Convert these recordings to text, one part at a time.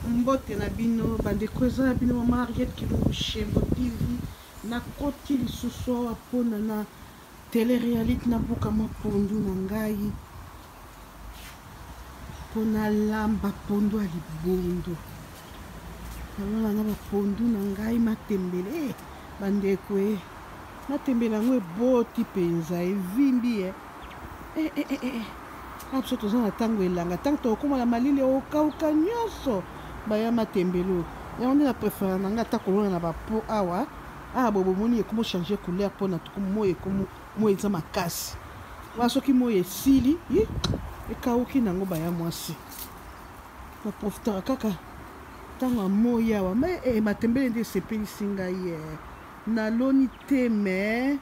Mbote na bino bandeko, eza na bino mama Harriet Kilungu Shembo TV. Nakoti lisusu awa mpona na tele realite nabuka mwa pondu na ngai mpo nalamba pondu ya libondo. Nalona na bapondu na ngai matembele eh, bandeko e eh. Matembele yango eboti mpenza evimbi e eh. Eh, eh, eh, eh. Ah, biso toza na ntango elanga ntango tokokoma na malili okauka nyonso baya matembelo yango nde na prefera na ngai ata kolona na bapo awa awa boye bomoni ekomo change couleur mpo na moi ekomo moi eza makasi wana soki moi esili ekauki nango baya mwasi naprofitaka kaka ntango ya moi awa me eh, matembele nde esepelisi ngai eh. Naloni te mais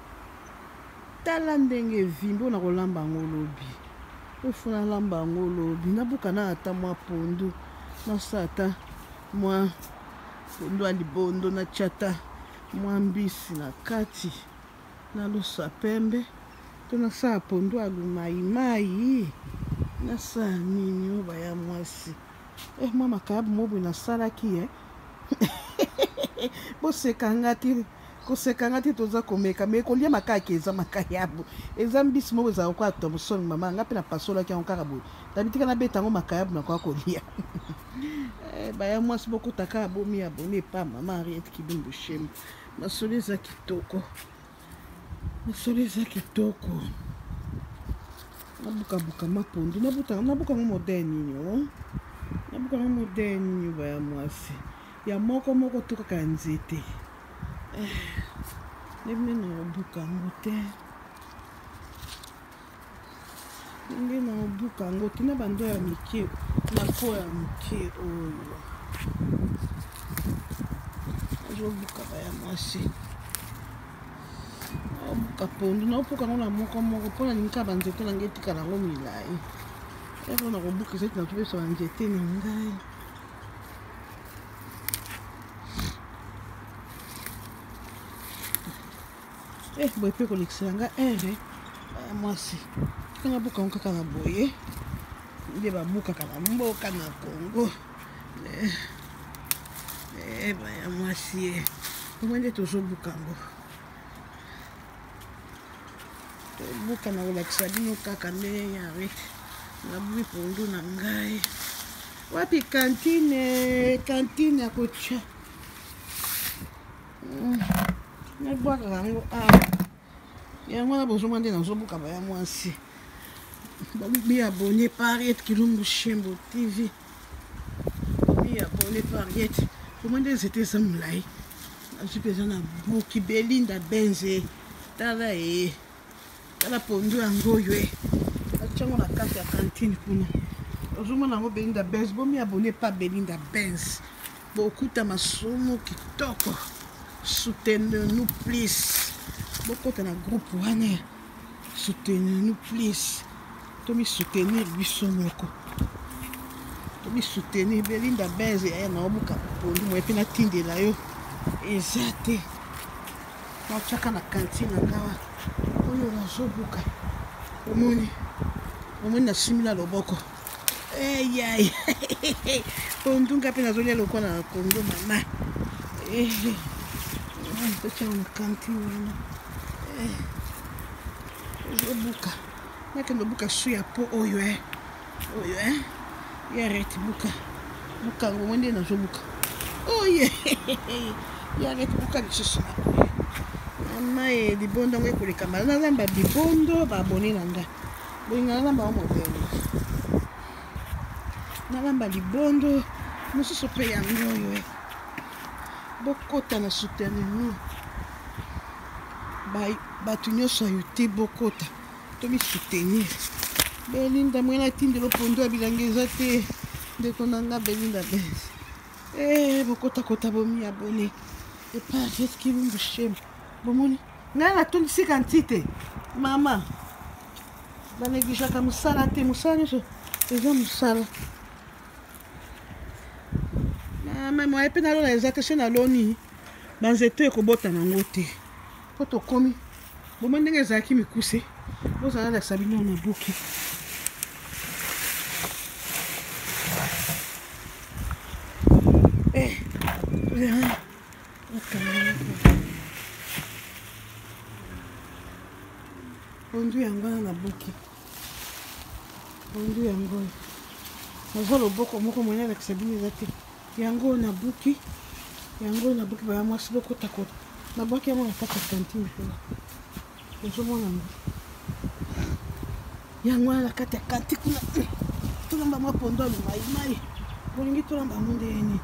tala ndenge evimbi oyo nakolamba yango lobi. Oyo fo nalamba yango lobi. Nabuka na ata mwa pondu. Nasala ata mwa pondu ya libondo natya ata mwa mbisi na kati na loso ya pembe to nasala pondu ya lumaimai nasala nini oyo baya mwasi eh, mwa makayabu mobwe nasalaki eh. Boseka nga te, koseka nga te, toza komeka me kolia makaki eza makayabu, eza mbisi moko ezala lokola thomson. Mama nga mpe napasolaki yango kaka boye, nabitika nabeta yango makayabu nakoka kolia. Eh, baya mwasi bokota kaka bomi abone epa mama Henriette Kibumbu Shembo. Masolo eza kitoko, masolo eza kitoko. Nabukabuka mapondu, nabuka yango modele nini o oh? Nabuka yango modele nini baya mwasi ya moko moko to kaka ya nzete eh, ndenge nakobuka yango te, ndenge nakobuka yango te na bando ya mike na po ya moke oyo nazobuka baya mwasi. Naobuka pondu, naobuka yango na moko moko mpo nalingi kaka banzete na ngai etikala yango milai. Ero nakobuka ezali natopesa banzete na ngai. Eh, boye mpe kolekisela nga ere eh, mwasi tika nabuka yango kaka na boye nde babukaka na mboka na Congo. Eh, eh, baya mwasi ye omoi nde tozobuka yango, tobuka na kolakisa bino kaka ndenge ya nabuki pondu na ngai. Wapi kantine, kantine ya kotya nabwakaka yango awa. Yango wana bozomona nde nazobuka baya mwasi. Bomi abonne par Harriet Kilumbu Shembo TV. Bomi abonne par Harriet. Bomoi nde nzete eza molai. Nazwi mpenza na buki Belinda Benze. Tala e. Tala pondu yango oyo e. Natyango na kati ya kantine kuna. Ozomona yango Belinda Benz. Bomi abonne par Belinda Benz. Bokuta masumu kitoko. Soutenez-nous please. Bokota na groupe wana. Soutenez-nous please. Tomi soutenir biso moko. Tomi soutenir Belinda Benz yaya na obuka pondu moye mpe natindela yo. Eza te. Natyaka na kantine na ngawa oyo nazobuka. Omoni, omoni nasimbi na loboko. Eyai pondu nga mpe nazolia lokola na Congo mama. Totyaka na kantine wana. Ozobuka nakende obuka su ya po oyo e oyo e ya rete buka buka yango omoi nde nazobuka oye ya rete buka lisusu na oyo mama e libondo yango ekoleka mbala nalamba libondo baabone na nga bolinga nalamba yango modele nalamba libondo mosusu mpe yango oyo e bokota na soutenir bato nyonso ya youtube bokota tomisoutenir. Belinda mwena atindelo pondu ya bilanga eza te ndeko na nga Belinda Benz. Eh, bokotakota bomi abone epa Harriet Kilumbu Shembo. Bomoni ngai natondisi kanti te mama, banegligeaka mosala te, mosala nyonso eza mosala. Mama moye mpe nalona eza te, so naloni banzete ekobota nango te mpo tokomi bomoi ndenge ezalaki mikuse. Bozala nalakisa bino na buki Pondu yango wana nabuki, pondu yango oyo naza loboko moko moyen alakisa bino eza te. Yango oyo nabuki, yango oyo nabuki, baya mwasi bokotakota, nabwaki yango na kati ya kantine kuna, ozomona yango, yango wana na kati ya kanti kuna. Tolamba mwa pondu ya lumaimai, bolingi tolamba yango ndenge nini?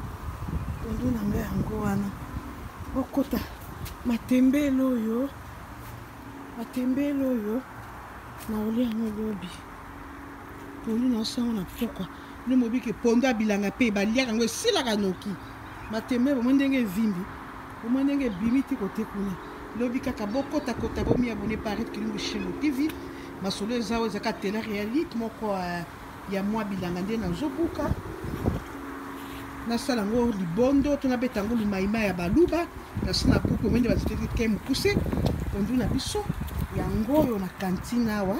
Pondu na ngai yango wana, okota matembele oyo, matembele oyo naolia yango lobi. Pondu naosango na pokwa bino mobiki pondu ya bilanga mpe baliaka yango esilaka noki. Matembele bomoi ndenge evimbi, bomoi ndenge ebimi ti kote kuna. Lobi kaka bokotakota, bomiabone Paris Kilungu Shelo TV. Masolo eza oyo ezaka tele réalité moko ya mwa bilanga nde nazobuka, nasala yango libondo to nabeta yango lumaima ya baluba. Nasi na buku omende baziteke mokuse pondu na biso yango oyo na kantine awa,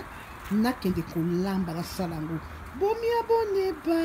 nakende kolamba, nasala yango. Bomiabone ba.